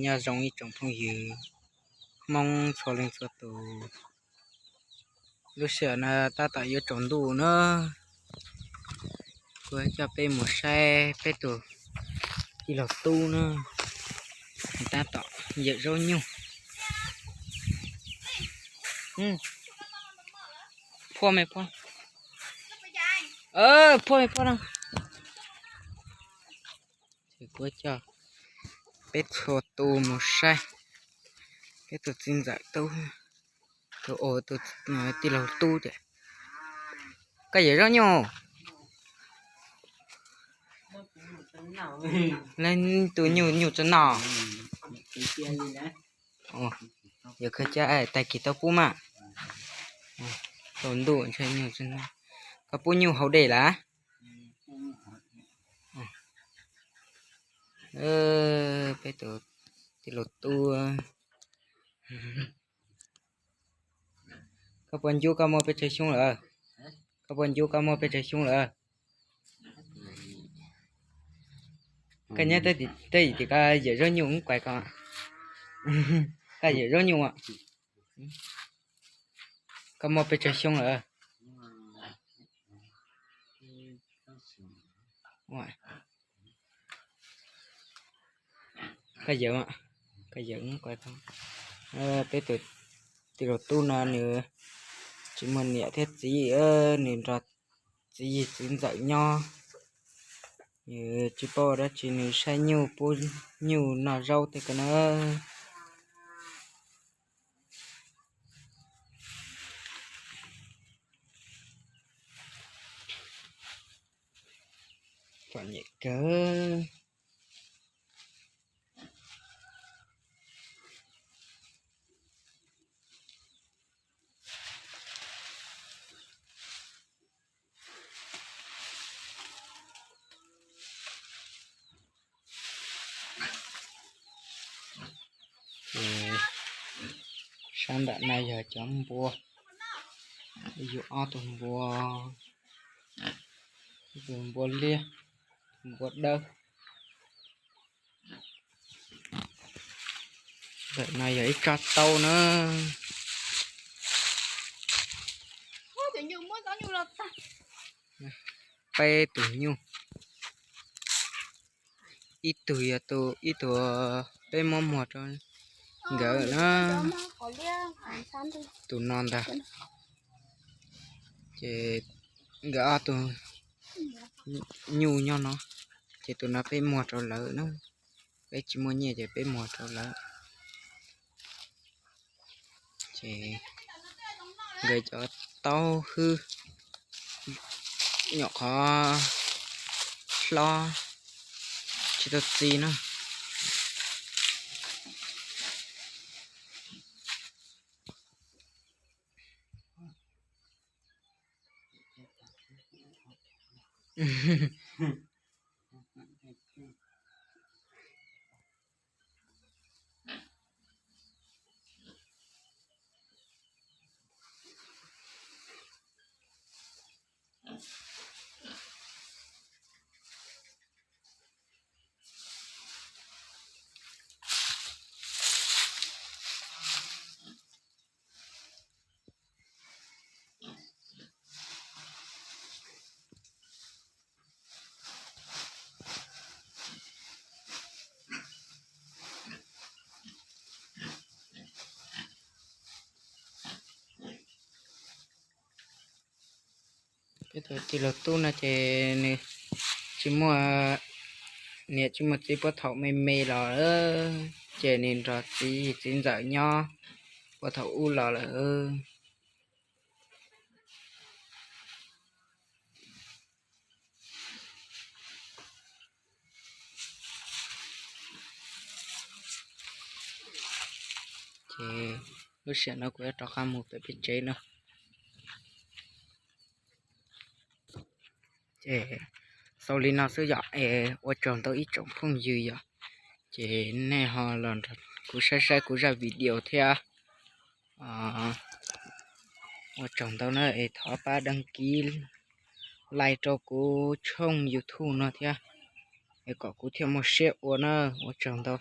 Nyob zoo ib tsoom phooj ywg Hmoob txhua leej txhua tus. Lub sij hawm no tab tom yuav tsaus ntuj na, kuv coj peb mus saib peb tus tij laug Tub na, tab tom yawm zaub nyuj. Phua me phua, phua me phua no. Ces kuv coj peb txhua tus mus saib peb tus txiv ntxawm Tub, tus, tus tij laug Tub tias, koj yawm zaub nyuj, tus nyuj nyuj tso no. Yog koj cab tag kis tau pub mas. Tsaus ntuj ntshe nyuj, koj pub nyuj haus dej lawm. Peb tus tij laug Tub, koj puas ncu koj muaj pes tsawg xyoo lawm? Koj puas ncu koj muaj pes tsawg xyoo lawm? Koj nyob twj ywm tias koj yawm zaub nyuj, kuv kuas koj, koj yawm zaub nyuj. Koj muaj pes tsawg xyoo lawm? Koj yawm, koj yawm, peb tus tij laug Tub no nws tsis muaj niam thiab txiv, nws nrog txiv yig txiv ntxawm nyob. Nws tsis paub ua dab tsi, nws saib nyuj pub nyuj noj zaub tej ko na. Txom nyem kawg. Ces sab nram no yog cov npua, yug ob tug npua, ib tug npua liab, npua dawb. Ntawm no yog ib tsob taub na. Peb tus nyuj, ib tug yog tus, ib tug peb muab muag rau nkawd na. Tus no ntag. Ces nkawd ob tug nyuj nyob no, ces tus no peb muag rau lawv na. Peb tsis muaj nyiaj ces peb muag rau lawv. Ces nkawd cov taub hwb nyuam qhuav hlob tsis tau txi na. Peb tus tij laug Tub no ces nws tsis muaj niam tsis muaj txiv puag thaum me me los, ces nws nrog txiv txiv ntxawm nyob puag thaum ub los lawm. Ces lub sij hawm no kuv yuav rov qab mus pem peb tsev no. Ces xaus li no xwb yom, es ua tsaug ntau ib tsoom phooj ywg yom. Ces nej ho los nrog kuv saib saib kuv zaj video thiab. Ua tsaug ntau na, es thov pab đăng ký, like rau kuv tshooj YouTube no thiab, es kom kuv thiaj muaj siab ua na. Ua tsaug ntau.